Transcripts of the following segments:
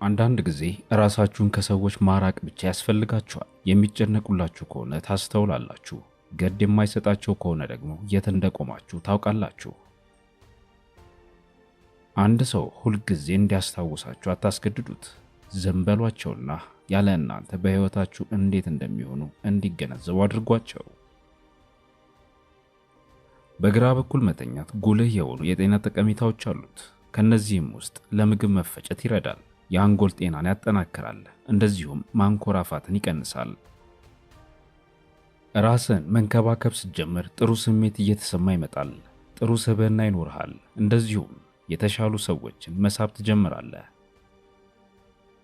አንዳንድ ጊዜ ራሳችሁን ከሰዎች ማራቅ ብቻ ያስፈልጋችኋል። የሚጨነቁላችሁ ከሆነ ታስተውላላችሁ። ገድ የማይሰጣቸው ከሆነ ደግሞ የት እንደቆማችሁ ታውቃላችሁ። አንድ ሰው ሁልጊዜ እንዲያስታውሳችሁ አታስገድዱት። ዝም በሏቸውና ያለ እናንተ በሕይወታችሁ እንዴት እንደሚሆኑ እንዲገነዘቡ አድርጓቸው። በግራ በኩል መተኛት ጉልህ የሆኑ የጤና ጠቀሜታዎች አሉት። ከነዚህም ውስጥ ለምግብ መፈጨት ይረዳል፣ የአንጎል ጤናን ያጠናክራል፣ እንደዚሁም ማንኮራፋትን ይቀንሳል። ራስን መንከባከብ ስትጀምር ጥሩ ስሜት እየተሰማ ይመጣል። ጥሩ ስብዕና ይኖርሃል። እንደዚሁም የተሻሉ ሰዎችን መሳብ ትጀምራለህ።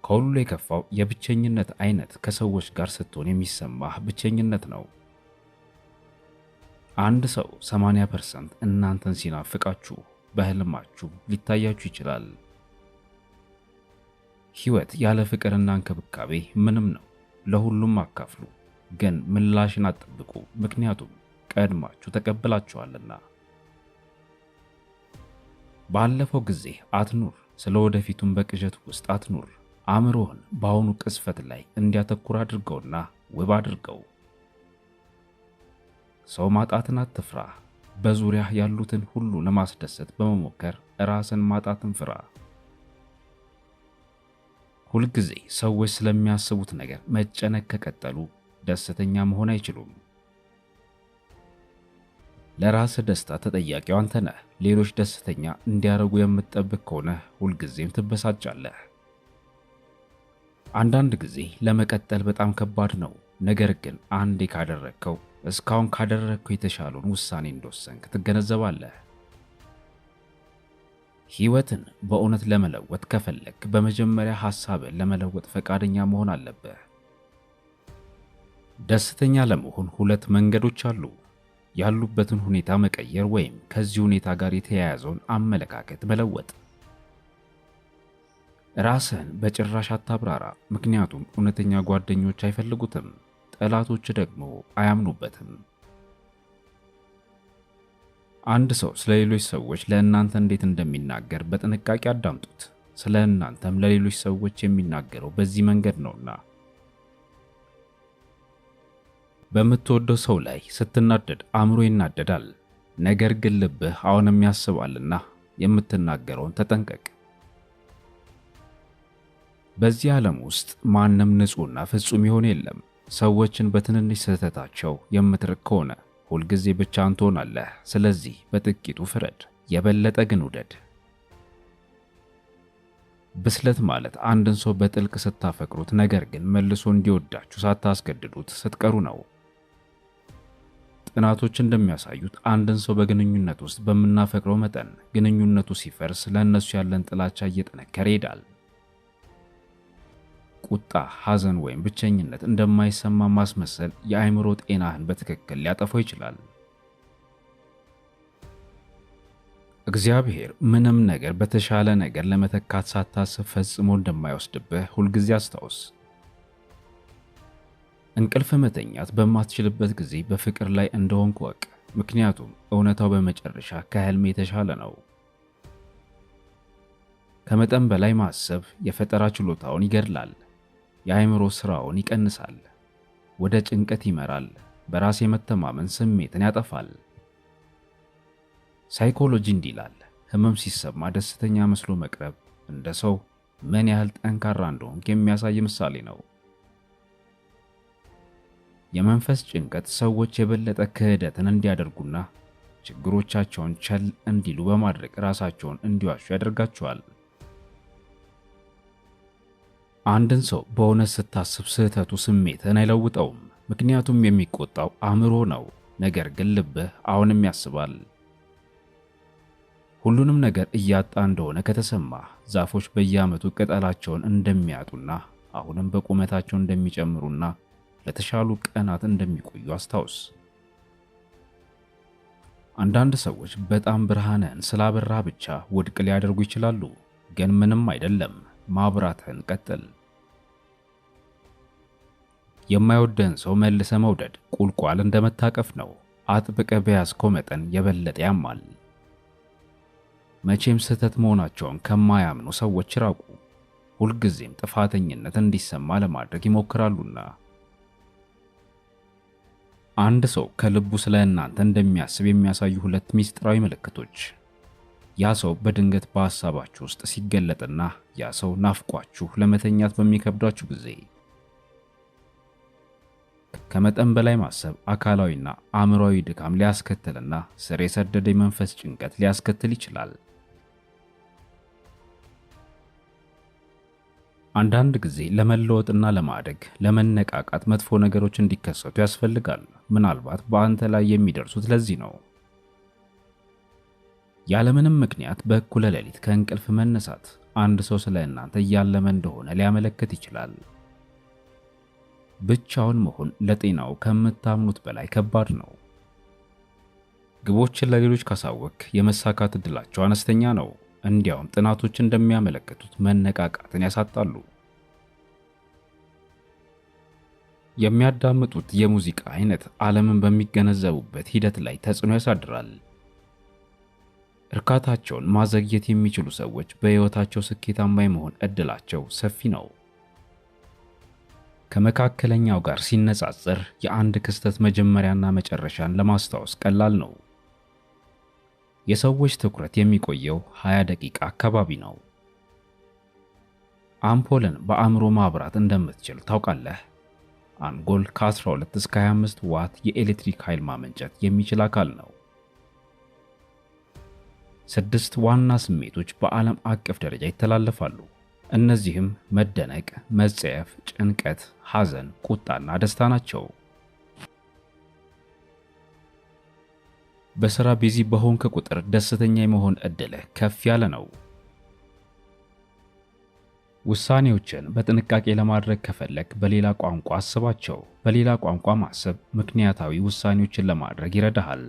ከሁሉ የከፋው የብቸኝነት አይነት ከሰዎች ጋር ስትሆን የሚሰማህ ብቸኝነት ነው። አንድ ሰው 80% እናንተን ሲናፍቃችሁ በህልማችሁ ሊታያችሁ ይችላል። ሕይወት ያለ ፍቅርና እንክብካቤ ምንም ነው። ለሁሉም አካፍሉ፣ ግን ምላሽን አትጠብቁ፣ ምክንያቱም ቀድማችሁ ተቀብላችኋልና። ባለፈው ጊዜ አትኑር፣ ስለ ወደፊቱም በቅዠት ውስጥ አትኑር። አእምሮህን በአሁኑ ቅጽበት ላይ እንዲያተኩር አድርገውና ውብ አድርገው። ሰው ማጣትን አትፍራ። በዙሪያህ ያሉትን ሁሉ ለማስደሰት በመሞከር ራስን ማጣትን ፍራ። ሁልጊዜ ሰዎች ስለሚያስቡት ነገር መጨነቅ ከቀጠሉ ደስተኛ መሆን አይችሉም። ለራስህ ደስታ ተጠያቂው አንተ ነህ። ሌሎች ደስተኛ እንዲያደርጉ የምትጠብቅ ከሆነ ሁልጊዜም ትበሳጫለህ። አንዳንድ ጊዜ ለመቀጠል በጣም ከባድ ነው። ነገር ግን አንዴ ካደረግከው እስካሁን ካደረግከው የተሻለውን ውሳኔ እንደወሰንክ ትገነዘባለህ። ሕይወትን በእውነት ለመለወጥ ከፈለግ በመጀመሪያ ሐሳብን ለመለወጥ ፈቃደኛ መሆን አለብህ። ደስተኛ ለመሆን ሁለት መንገዶች አሉ። ያሉበትን ሁኔታ መቀየር ወይም ከዚህ ሁኔታ ጋር የተያያዘውን አመለካከት መለወጥ። ራስህን በጭራሽ አታብራራ፣ ምክንያቱም እውነተኛ ጓደኞች አይፈልጉትም፣ ጠላቶች ደግሞ አያምኑበትም። አንድ ሰው ስለ ሌሎች ሰዎች ለእናንተ እንዴት እንደሚናገር በጥንቃቄ አዳምጡት። ስለ እናንተም ለሌሎች ሰዎች የሚናገረው በዚህ መንገድ ነውና። በምትወደው ሰው ላይ ስትናደድ አእምሮ ይናደዳል፣ ነገር ግን ልብህ አሁንም ያስባልና የምትናገረውን ተጠንቀቅ። በዚህ ዓለም ውስጥ ማንም ንጹሕና ፍጹም የሆነ የለም። ሰዎችን በትንንሽ ስህተታቸው የምትርቅ ከሆነ ሁልጊዜ ብቻህን ትሆናለህ። ስለዚህ በጥቂቱ ፍረድ፣ የበለጠ ግን ውደድ። ብስለት ማለት አንድን ሰው በጥልቅ ስታፈቅሩት፣ ነገር ግን መልሶ እንዲወዳችሁ ሳታስገድዱት ስትቀሩ ነው። ጥናቶች እንደሚያሳዩት አንድን ሰው በግንኙነት ውስጥ በምናፈቅረው መጠን ግንኙነቱ ሲፈርስ ለእነሱ ያለን ጥላቻ እየጠነከረ ይሄዳል። ቁጣ፣ ሐዘን ወይም ብቸኝነት እንደማይሰማ ማስመሰል የአእምሮ ጤናህን በትክክል ሊያጠፋው ይችላል። እግዚአብሔር ምንም ነገር በተሻለ ነገር ለመተካት ሳታስብ ፈጽሞ እንደማይወስድብህ ሁልጊዜ አስታውስ። እንቅልፍ መተኛት በማትችልበት ጊዜ በፍቅር ላይ እንደሆንክ ወቅ፣ ምክንያቱም እውነታው በመጨረሻ ከህልም የተሻለ ነው። ከመጠን በላይ ማሰብ የፈጠራ ችሎታውን ይገድላል፣ የአእምሮ ስራውን ይቀንሳል፣ ወደ ጭንቀት ይመራል፣ በራስ የመተማመን ስሜትን ያጠፋል። ሳይኮሎጂ እንዲህ ይላል፣ ህመም ሲሰማ ደስተኛ መስሎ መቅረብ እንደ ሰው ምን ያህል ጠንካራ እንደሆንክ የሚያሳይ ምሳሌ ነው። የመንፈስ ጭንቀት ሰዎች የበለጠ ክህደትን እንዲያደርጉና ችግሮቻቸውን ቸል እንዲሉ በማድረግ ራሳቸውን እንዲዋሹ ያደርጋቸዋል። አንድን ሰው በእውነት ስታስብ ስህተቱ ስሜትን አይለውጠውም፣ ምክንያቱም የሚቆጣው አእምሮ ነው። ነገር ግን ልብህ አሁንም ያስባል። ሁሉንም ነገር እያጣ እንደሆነ ከተሰማ ዛፎች በየዓመቱ ቅጠላቸውን እንደሚያጡና አሁንም በቁመታቸው እንደሚጨምሩና ለተሻሉ ቀናት እንደሚቆዩ አስታውስ። አንዳንድ ሰዎች በጣም ብርሃንህን ስላበራ ብቻ ውድቅ ሊያደርጉ ይችላሉ፣ ግን ምንም አይደለም። ማብራትህን ቀጥል። የማይወደህን ሰው መልሰ መውደድ ቁልቋል እንደመታቀፍ ነው። አጥብቀ በያዝከው መጠን የበለጠ ያማል። መቼም ስህተት መሆናቸውን ከማያምኑ ሰዎች ራቁ። ሁልጊዜም ጥፋተኝነት እንዲሰማ ለማድረግ ይሞክራሉና። አንድ ሰው ከልቡ ስለ እናንተ እንደሚያስብ የሚያሳዩ ሁለት ሚስጥራዊ ምልክቶች። ያ ሰው በድንገት በሐሳባችሁ ውስጥ ሲገለጥና ያ ሰው ናፍቋችሁ ለመተኛት በሚከብዳችሁ ጊዜ። ከመጠን በላይ ማሰብ አካላዊና አእምሯዊ ድካም ሊያስከትልና ስር የሰደደ የመንፈስ ጭንቀት ሊያስከትል ይችላል። አንዳንድ ጊዜ ለመለወጥና ለማደግ ለመነቃቃት መጥፎ ነገሮች እንዲከሰቱ ያስፈልጋል። ምናልባት በአንተ ላይ የሚደርሱት ለዚህ ነው። ያለምንም ምክንያት በእኩለ ሌሊት ከእንቅልፍ መነሳት አንድ ሰው ስለ እናንተ እያለመ እንደሆነ ሊያመለክት ይችላል። ብቻውን መሆን ለጤናው ከምታምኑት በላይ ከባድ ነው። ግቦችን ለሌሎች ካሳወክ የመሳካት ዕድላቸው አነስተኛ ነው። እንዲያውም ጥናቶች እንደሚያመለክቱት መነቃቃትን ያሳጣሉ። የሚያዳምጡት የሙዚቃ አይነት ዓለምን በሚገነዘቡበት ሂደት ላይ ተጽዕኖ ያሳድራል። እርካታቸውን ማዘግየት የሚችሉ ሰዎች በሕይወታቸው ስኬታማ የመሆን ዕድላቸው ሰፊ ነው። ከመካከለኛው ጋር ሲነጻጸር የአንድ ክስተት መጀመሪያና መጨረሻን ለማስታወስ ቀላል ነው። የሰዎች ትኩረት የሚቆየው 20 ደቂቃ አካባቢ ነው። አምፖልን በአእምሮ ማብራት እንደምትችል ታውቃለህ? አንጎል ከ12 እስከ 25 ዋት የኤሌክትሪክ ኃይል ማመንጨት የሚችል አካል ነው። 6 ዋና ስሜቶች በዓለም አቀፍ ደረጃ ይተላለፋሉ። እነዚህም መደነቅ፣ መጸየፍ፣ ጭንቀት፣ ሐዘን፣ ቁጣና ደስታ ናቸው። በሥራ busy በሆንክ ቁጥር ደስተኛ የመሆን ዕድልህ ከፍ ያለ ነው። ውሳኔዎችን በጥንቃቄ ለማድረግ ከፈለክ በሌላ ቋንቋ አስባቸው። በሌላ ቋንቋ ማሰብ ምክንያታዊ ውሳኔዎችን ለማድረግ ይረዳሃል።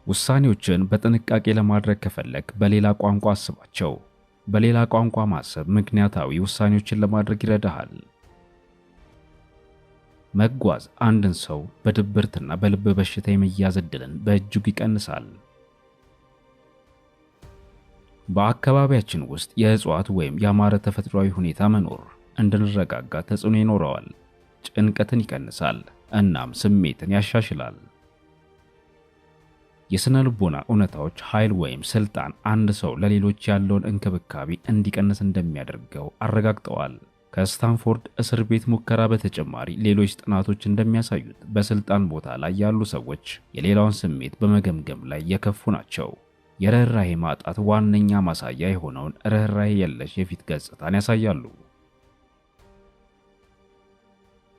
ውሳኔዎችን በጥንቃቄ ለማድረግ ከፈለክ በሌላ ቋንቋ አስባቸው። በሌላ ቋንቋ ማሰብ ምክንያታዊ ውሳኔዎችን ለማድረግ ይረዳሃል። መጓዝ አንድን ሰው በድብርትና በልብ በሽታ የመያዝ ዕድልን በእጅጉ ይቀንሳል። በአካባቢያችን ውስጥ የእጽዋት ወይም ያማረ ተፈጥሯዊ ሁኔታ መኖር እንድንረጋጋ ተጽዕኖ ይኖረዋል። ጭንቀትን ይቀንሳል እናም ስሜትን ያሻሽላል። የስነ ልቦና እውነታዎች ኃይል ወይም ስልጣን አንድ ሰው ለሌሎች ያለውን እንክብካቤ እንዲቀንስ እንደሚያደርገው አረጋግጠዋል። ከስታንፎርድ እስር ቤት ሙከራ በተጨማሪ ሌሎች ጥናቶች እንደሚያሳዩት በስልጣን ቦታ ላይ ያሉ ሰዎች የሌላውን ስሜት በመገምገም ላይ የከፉ ናቸው። የርህራሄ ማጣት ዋነኛ ማሳያ የሆነውን ርህራሄ የለሽ የፊት ገጽታን ያሳያሉ።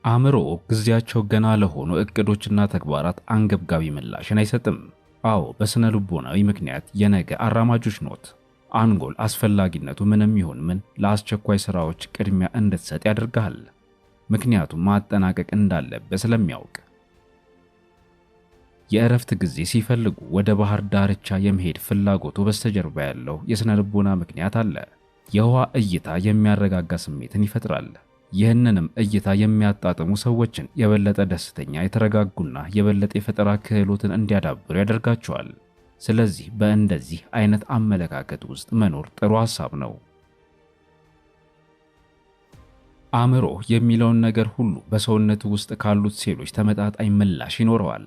አእምሮ ጊዜያቸው ገና ለሆኑ እቅዶችና ተግባራት አንገብጋቢ ምላሽን አይሰጥም። አዎ፣ በስነ ልቦናዊ ምክንያት የነገ አራማጆች ኖት። አንጎል አስፈላጊነቱ ምንም ይሁን ምን ለአስቸኳይ ስራዎች ቅድሚያ እንድትሰጥ ያደርግሃል። ምክንያቱም ማጠናቀቅ እንዳለበት ስለሚያውቅ። የእረፍት ጊዜ ሲፈልጉ ወደ ባህር ዳርቻ የመሄድ ፍላጎቱ በስተጀርባ ያለው የስነ ልቦና ምክንያት አለ። የውሃ እይታ የሚያረጋጋ ስሜትን ይፈጥራል። ይህንንም እይታ የሚያጣጥሙ ሰዎችን የበለጠ ደስተኛ፣ የተረጋጉና የበለጠ የፈጠራ ክህሎትን እንዲያዳብሩ ያደርጋቸዋል። ስለዚህ በእንደዚህ አይነት አመለካከት ውስጥ መኖር ጥሩ ሐሳብ ነው። አእምሮ የሚለውን ነገር ሁሉ በሰውነት ውስጥ ካሉት ሴሎች ተመጣጣኝ ምላሽ ይኖረዋል።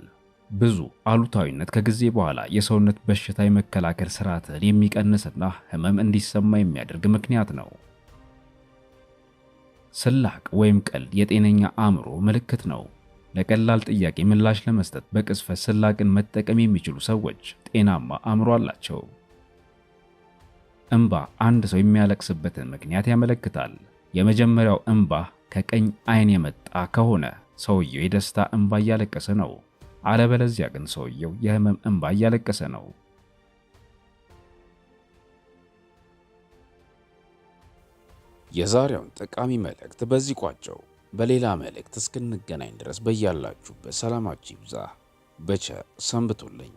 ብዙ አሉታዊነት ከጊዜ በኋላ የሰውነት በሽታ የመከላከል ስርዓትን የሚቀንስና ህመም እንዲሰማ የሚያደርግ ምክንያት ነው። ስላቅ ወይም ቀልድ የጤነኛ አእምሮ ምልክት ነው። ለቀላል ጥያቄ ምላሽ ለመስጠት በቅጽበት ስላቅን መጠቀም የሚችሉ ሰዎች ጤናማ አእምሮ አላቸው። እንባ አንድ ሰው የሚያለቅስበትን ምክንያት ያመለክታል። የመጀመሪያው እንባ ከቀኝ ዓይን የመጣ ከሆነ ሰውየው የደስታ እንባ እያለቀሰ ነው። አለበለዚያ ግን ሰውየው የህመም እንባ እያለቀሰ ነው። የዛሬውን ጠቃሚ መልእክት በዚህ ቋጨው። በሌላ መልእክት እስክንገናኝ ድረስ በያላችሁበት ሰላማችሁ ይብዛ። በቸር ሰንብቱልኝ።